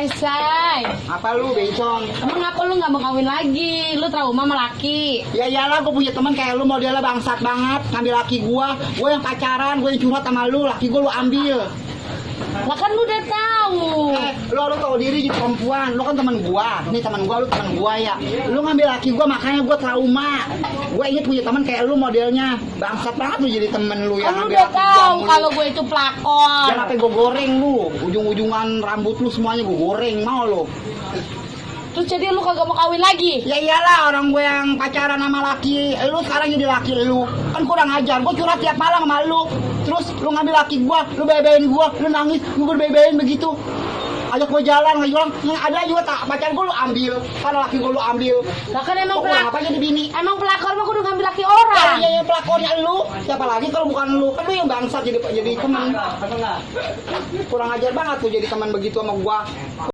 Say, Apa lu bencong? emang apa lu nggak mau kawin lagi? Lu trauma sama laki. Ya iyalah, gue punya teman kayak lu, modelnya bangsat banget, ngambil laki gue yang pacaran, gue yang curhat sama lu, laki gue lu ambil. Lah kan lu udah tahu. Lu tahu diri jadi perempuan, lu kan teman gua. Nih teman gua, lu teman gua ya. Lu ngambil laki gua, makanya gua trauma. Gua inget punya teman kayak lu modelnya. Bangsat banget lu jadi temen lu yang Kan lu ngambil udah laki gua tahu mulu. kalau gue itu pelakor. Jangan sampai gua goreng lu. Ujung-ujungan rambut lu semuanya gua goreng, mau lu. Terus jadi lu kagak mau kawin lagi? Ya iyalah, orang gue yang pacaran sama laki, lu sekarang jadi laki lu. Kan kurang ajar, gue curhat tiap malam sama lu. Terus lu ngambil laki gue, lu bebein gue, lu nangis, gue bebein begitu. Ajak gue jalan, yang ada juga tak pacaran gue lu ambil, kan laki gue lu ambil. Lah kan emang Kok kenapa jadi bini? Emang pelakor mah kudu ngambil laki Oh, orang. iya yang pelakornya lu, siapa lagi kalau bukan lu? Kan lu yang bangsat jadi teman. Kurang ajar banget tuh jadi teman begitu sama gua.